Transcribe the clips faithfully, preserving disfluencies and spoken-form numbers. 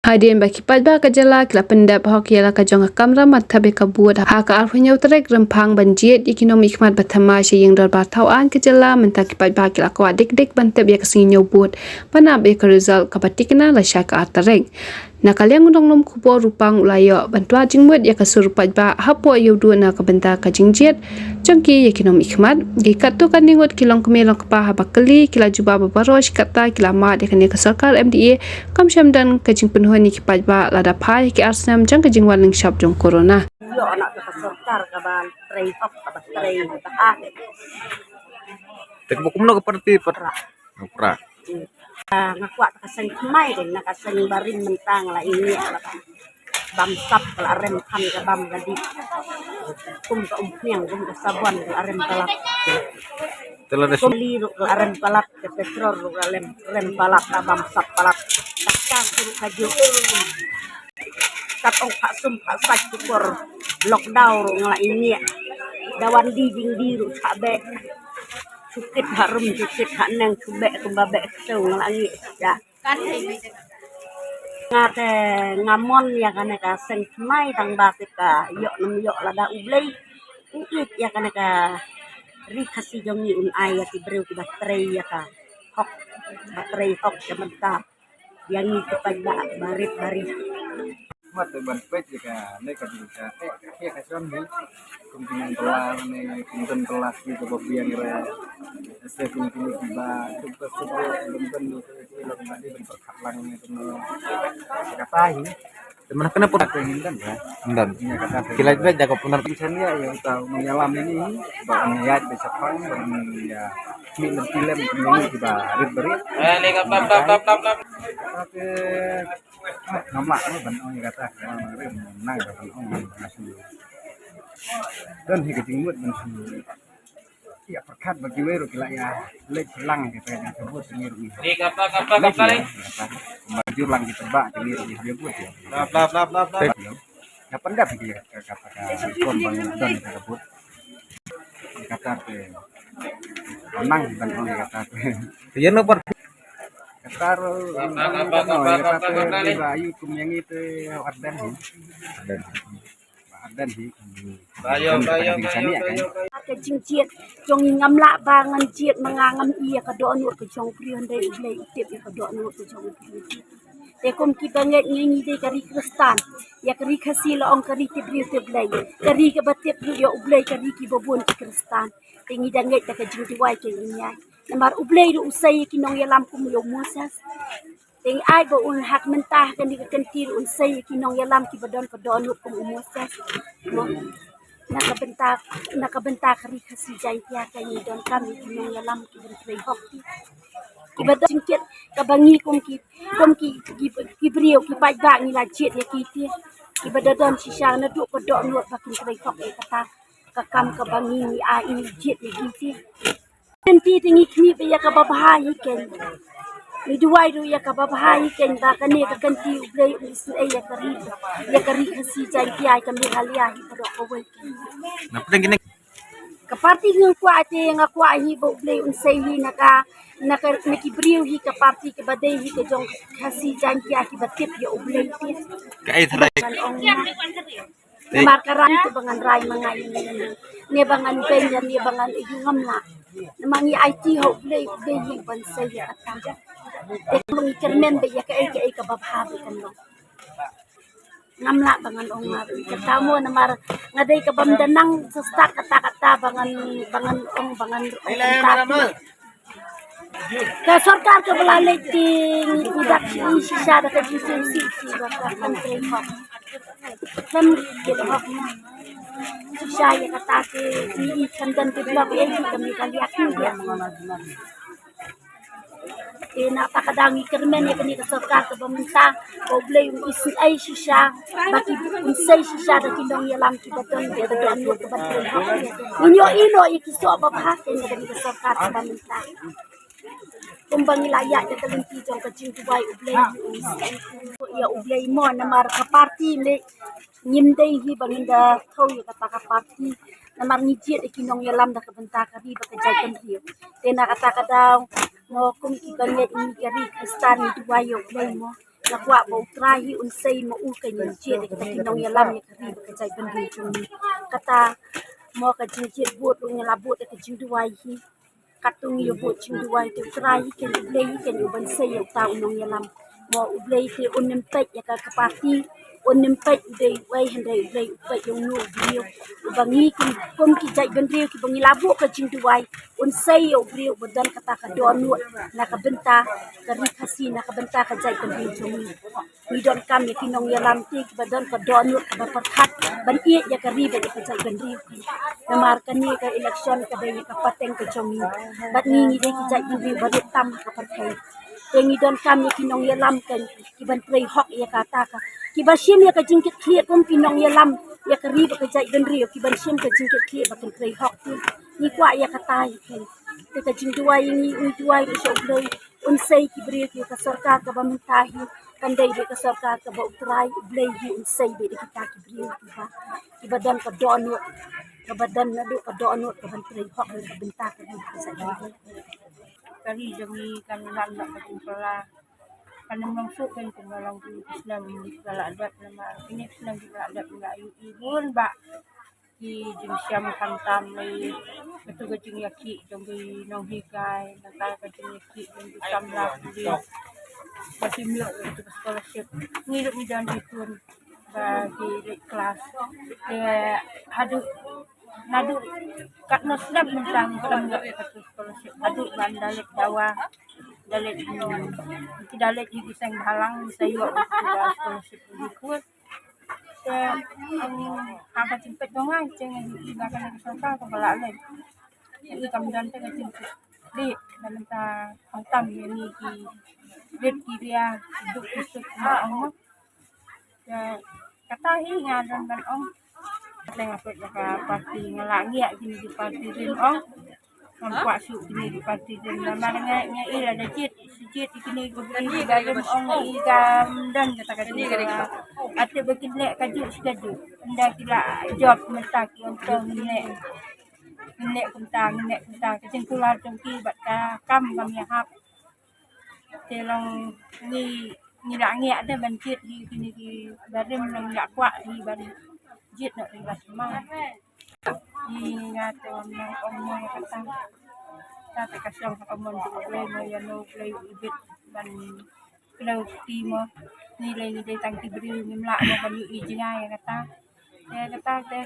Hadien ba ki paidbah ka jylla ki la pyndep hok ïa la ka jong ka kamram ban thep ïa ka vote ha ka arphew hynñiew tarik Rymphang ban jied ïa ki nongmihkhmat ba thymmai sha ïing dorbar thaw aiñ ka jylla, mynta ki paidbah ki la kwah dik dik ban thep ïa ka sngi ñiew vote ban ap ïa ka result kaba thikna lashai ka ar tarik. Na ka liang u nonglum khubor u Pang u la ïoh ban twad jingmut ïa ka sur paidbah hapoh ïa u duh na ka bynta ka jingjied jong ki ïa ki nongmihkhmat. Ki katto katne ngut ki longkmie longkpa haba kylli ki la jubab ba baroh shi katta ki la mad ïa kane ka sorkar M D A kam shym don ka jingpynhun ïa ki paidbah lada phai ïa ki ar snem jong ka jingwan lyngshop jong corona. Ïoh na ka sorkar kaba trei hok kaba trei bha. Te kaba kumno ka parti pat? Pra. Ah, nga kwah ta ka seng thymmai dei na ka seng barim mynta nga la ïa la bam sap ka la rem than ka bam ka dih. Kum ka umphniang kum ka sabon ka la rem palat. Te la da kum li ruh ka la rem palat, ka petrol ruh ka la rem, rem palat, ka bam sap palat. Ka ka ruh ka ju. Kat ong pha sum pha sach tu por lockdown ruh nga la ïa. Da wan di jing di ruh cha beh. Chukit harum chukit haneng chubeh kumba beh tu nga la ïa. Nga te nga mon ïa kane ka seng thymmai tang ba te ka ïoh nam ïoh lada U Blei u ïeit ïa kane ka ri Khasi jong ngi un ai ïa ki briew kiba trei ïa ka hok, ba trei hok ka mynta ïa ngi ki paidbah barit barit. Mat ban peit ïa kane ka jingka ka ka ka jon hi. Kum ki nongbylla ne ki nongbylla ki ba biang re. Ese kum ki ba duk ba suk ba ban ban ni ki lo ba di ban pyrkhat lang ni kata hi. Te mana kane pun aku ingin kan ya. Ndan. Ïa kata ki lait bait da ka punar. Kin chan ïa ïa uta u nongïalam ini ba ong ïa ba chapang ba ong ïa mi lem ki lem ki ngi ki ba rit bari. Eh, ni ka plap plap plap plap plap. Kata ke ngam lah ban ong ïa kata ke nang ban ong ïa kata. Don hi ka jingmut ban shu ïa pyrkhat ba kiwei ruh ki la ïa leit lang kita ïa ka vote sendiri. Ni kapa kapa kapa ni. Maju lang kita ba sendiri dia buat ya. Lap lap lap lap lap. Ka pyndep ki ka ka ka kon bang don ka vote. Kata te. Menang ban ong kata te. Ïa no par. Kata ro. Kata ro. Kata ro. Ba ayu kum yang itu Ardan. Ardan. Ardan hi. Bayo bayo bayo bayo. Ka jingjied jong ngi ngam lah ba ngan jied ma nga ngam ïa ka dohnud ka jong u briew, hynrei U Blei u tip ïa ka dohnud ka jong u briew. Te kum kiba ngeit ngi, ngi dei ka ri Khristan. Ïa ka ri Khasi la ong ka ri tip briew tip Blei. Ka ri kaba tip briew ïa U Blei, ka ri kiba bun ki Khristan. Te ngi da ngeit da ka jingduwai ka ngi ïa. Namar U Blei ruh u sei ïa ki nongïalam kum ïa u Moses. Te ngi ai ba un hap mynta ha kane ka kynti ruh un sei ïa ki nongïalam kiba don ka dohnud kum u Moses. Mo. Na ka bynta, na ka bynta ka ri Khasi Jaiñtia ka ngi donkam ïa ki nongïalam kiba trei hok ki. Kiba don jingkit kaba ngi kum ki, kum ki, ki, ki briew ki paidbah ngi la jied ïa ki te. Kiba da don shisha naduh ka dohnud ba kin trei hok ïa kata ka kam kaba ngi, ngi ai ngi jied ïa ki te. Kynti te ngi khmih ba ïa kaba bha hi keiñ. Ngi duwai ruh ïa kaba bha hi keiñ ba kane ka kynti U Blei un isynei ïa ka ri, ïa ka ri Khasi Jaiñtia ka Meghalaya hi baroh kawei. Na pdeng kine ka parti nga kwah te nga kwah hi ba U Blei un sei hi na ka, na ka, na ki briew hi ka parti kaba dei hi ka jong Khasi Jaiñtia kiba tip ïa U Blei te. Ka ai tharai. Namar ka rai te ba ngan rai ma nga ïa ngi ne ba ngan beiñ ïa ne ba ngan ïa ngam lah. Namar ngi aiti ha U Blei, U Blei hi ban sei ïa kata. Te ngi kyrmen ba ïa kaei kaei kaba bha ba kan long. Ngam lah ba ngan ong ma kata mo namar nga dei kaba ym da nang sestad kata kata ba ngan, ba ngan ong ba ngan ong kata. Ka sorkar kaba la leit te ngi dak ngi shisha da ka jingsiewsih ba ka kan trei hok. Kan trei hok. Shisha ïa kata te ngi kan kan develop ïa ki kami ka liak ngi ïa. Te na kata ka daw ngi kyrmen ïa kane ka sorkar kaba mynta ba U Blei un isynei shisha ba ki un sei shisha da ki nongïalam kiba don kiba don ïa kaba trei hok. Ngi ïohi noh ïa ki soh ba bha kane ka sorkar kaba mynta. Kumba ngi la ïaid da ka lynti jong ka jingduwai U Blei, ïa U Blei mo namar ka parti lei ngim dei hi ba ngin da thew ïa kata ka parti namar ngi jied ïa ki nongïalam da ka bynta ka ri bad ka jaitbynriew. Te na kata ka daw mo kum kiba ngeit ngi ka ri Khristan ngi duwai ïa U Blei mo. La kwah ba U Trai hi un sei ma u ka jingjied ïa kita ki nongïalam ïa ka ri bad ka jaitbynriew jong ngi. Kata mo ka jingjied bud ruh ngi la bud ïa ka jingduwai hi. Katto ngi ïa bud jingduwai te U Trai hi ken, U Blei hi ken u ban sei ïa uta u nongïalam. Mo U Blei te un ym peit ïa ka, ka party, un ym peit u dei uei hynrei U Blei u peit ïa uno u briew. Uba ngi kum, kum ki jaitbynriew kiba ngi la buh ka jingduwai, un sei ïa u briew uba don kata ka dohnud na ka bynta ka ri Khasi, na ka bynta ka jaitbynriew jong ngi. Ngi donkam ïa ki nongïalam te kiba don ka dohnud kaba pyrkhat ban ïeit ïa ka ri bad ïa ka jaitbynriew. Namar kane ka election ka dei ïa ka pateng ka jong ngi. Bad ngi ngi dei ki jaitbynriew ba rit tam ha ka pyrthei. Te ngi donkam ïa ki nongïalam kan kiban trei hok ïa kata ka, kiba shim ïa ka jingkitkhlieh kum ki nongïalam ïa ka ri bad ka jaitbynriew, kiban shim ka jingkitkhlieh ba kin trei hok. Ngi kwah ïa kata ïa kan. Te ka jingduwai ngi, ngi duwai ruh sha U Blei un sei ki briew ki, ka sorkar kaba mynta hi kan dei beit ka sorkar kaba U Trai U Blei hi un sei beit ïa kita ki briew kiba, kiba don ka dohnud, kaba don naduh ka dohnud kaban trei hok ïa ka bynta ka ri ka jaitbynriew. Ka ri jong ngi kan wan na ka jingpylla. Kan ym long shuh kan kumba long ki snem ba la dep, namar kine ki snem ba la dep la ïohi bun bah ki jingshem khamtam lei, katu ka jingïakhih jong ki nonghikai, nangta ka jingïakhih jong ki samla pule. Ba ki mih ïa ka scholarship. Ngi ruh ngi don ki khun ba ki leit klas. Te haduh, naduh katno snem mynta ngi kam ïoh ïa katu scholarship. Haduh ban da leit dawa, da leit, hmm, ki da leit ïa ki seng bhalang, sa ïoh ïa ka scholarship ïa ki khun. Te, um, ha ka jingpeit jong nga, jong nga i ba kane ka sorkar kaba la leh. I kam don te ka jingpeit. Dei, na mynta khamtam ïa ngi ki rit ki ria, ki duk ki suk, nga ong mo. Te, kata hi nga don ban ong. Te nga peit ïa ka party, nga la ngiah kine ki party rim ong. Ngam kwah shuh kine ki party rim namar nga, nga i lada jied, jied kine ki briew ba rim ong, nga i kam don kata ka jingkyrpad. Ate ba kin leh kajuh shi kajuh. Ynda ki la jop mynta ki ong to ngin leh, ngin leh kumta, ngin leh kumta. Ka jingkular jong ki bad ka kam kam ïahap. Te long ngi, ngi la ngiah de ban jied hi kine ki barim, long ngi la kwah hi ban jied noh ri ba sma. Ngi nga te wan nang ong mo kata. Kata ka shong ka mon du Blei mo ïa no Blei ibit ban kdew kti mo. Ngi lei ngi dei tang ki briew ngim lah mo ban ïohi jngai ïa kata. Te kata te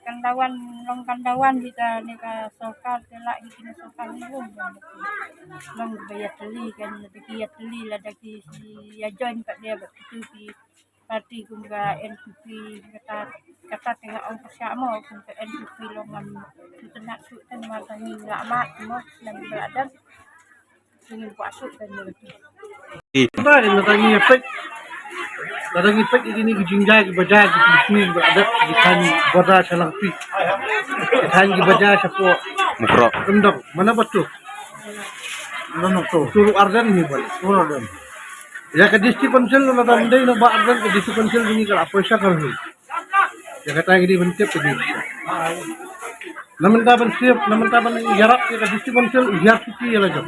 kan da wan, long kan da wan hi kane ka sorkar te lah hi kine sorkar hi long. Long ba ïatylli kan, lada ki ïatylli, lada ki ïa join pat de bad kitu ki party kum ka N P P, kata, kata te nga ong pyrshah mo kum ka N P P long ngam sngewtynnat shuh te namar ka ngi la mad mo snem ba la dep. Ngi kwah suk kan ngi. Ba lada ngi peit, lada ngi peit ïa kine ki jingjia kiba jia ki, ki sni kiba la dep ki thaiñ border sha Langpih, ki thaiñ kiba jia shapoh Mukroh, Ryndong, mana ba tu? Ryndong tu. Tu Ardent ni ba. Tu Ardent. Ïa ka District Council lada ym dei na Bah Ardent ka District Council kine ka la poi sha Karhul. Ïa kata ngi dei ban tip ka jingpynshitom. Na mynta ban tip, na mynta ban ïarap ïa ka District Council, u hiar shuki ïa la jong.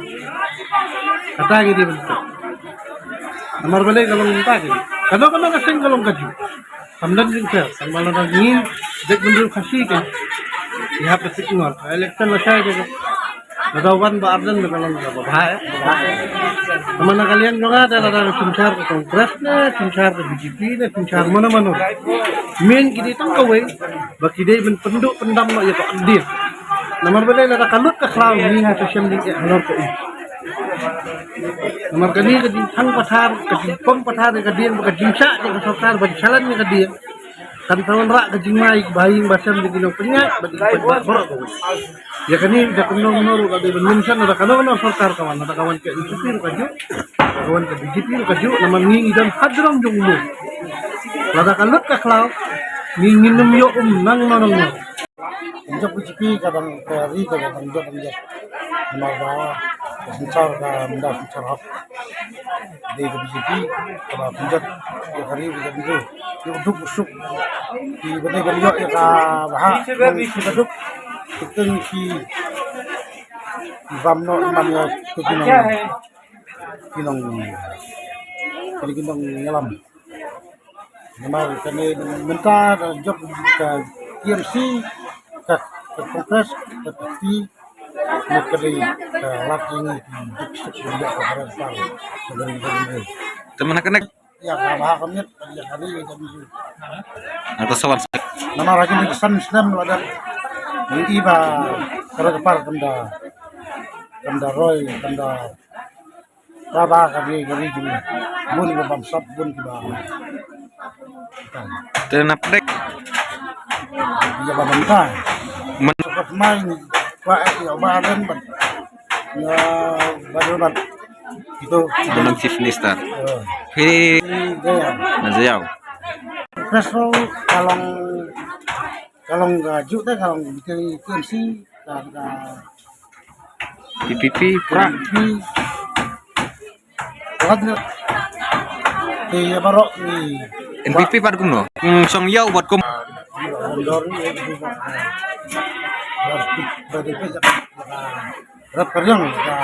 Kata ngi dei ban tip. Namar balei ka long mynta kine. Kano kano ka seng ka long kajuh. Kam don jingpher, tang ba lada ngi dei bynriew Khasi kine. Ïa hap da tip ngor. Election lashai te ka Lada wan Bah Ardent da ka long kaba bha, eh. Namar na ka liang jong nga da lada ka synshar ka Congress ne, synshar ka B J P ne, synshar mano mano. Main ki dei tang kawei, ba ki dei ban pynduh pyndam noh ïa ka hok dieng. Namar balei lada ka lut ka khlaw ngi nga sa shem jingeh halor ka um. Namar kane ka jingthang pathar, ka jingpom pathar ïa ka dieng, ba ka jingshah ïa ka sorkar, ba jingchalan ïa ka dieng. Kan sa wanrah ka jingma ïa ki bahaïing bahasem jong ki nongpynïaid bad ki paidbah baroh kawei. Ïa kane da kumno kumno ruh ka dei ban mention, da kano kano sorkar ka wan, da ka wan ka N P P ruh kajuh, da ka wan ka B J P ruh kajuh, namar ngi ngi don ha jrong jong u lum. Lada ka lut ka khlaw ngi ngin ym ïoh um nangno nangno. Jong B J P ka dang ka ri ka dang jot dang jot. Namar ba ka synshar ka mynta synshar hok. Dei ka B J P kaba pynjot ïa ka ri ka jong ngi. Ïa u duk u suk. Ki ba dei ban ïoh ïa ka bhah ki ba duk. Ki teng ki bam noh man ïa ki nong, ki nong Kane ki nongïalam. Namar kane mynta da jop ka T M C, ka, ka Congress, ka party, mut kane ka lad ïa ngi ki juk suk ïa ka para ka para. Ka kane ka kane. Te mynta kane ïa ka ba ka miet, ïa kane ka miet. Nangta sa wan sa. Namar ha kine ki san snem la dep. Ngi i ba ka para ka para kam da, kam da roi, kam da Ba ba ka ri ka ri jong ngi. Bun kiba bamsap, bun kiba. Te na pdeng. Ïa ba bynta. Man. Ka mai ni ba eh ïa ba den ban. Ïa ba den ban. Itu. Ba nang Chief Minister. Eh. Phi. Ini dia. Na Jaiaw. Preso ka long, ka long ka ju te ka long T M C ka, ka P P P pra. P P P. Ka long te ïa baroh ni N P P pat kumno? Hmm, song ïa wat kum. Dor ni. Rap ka riang ka.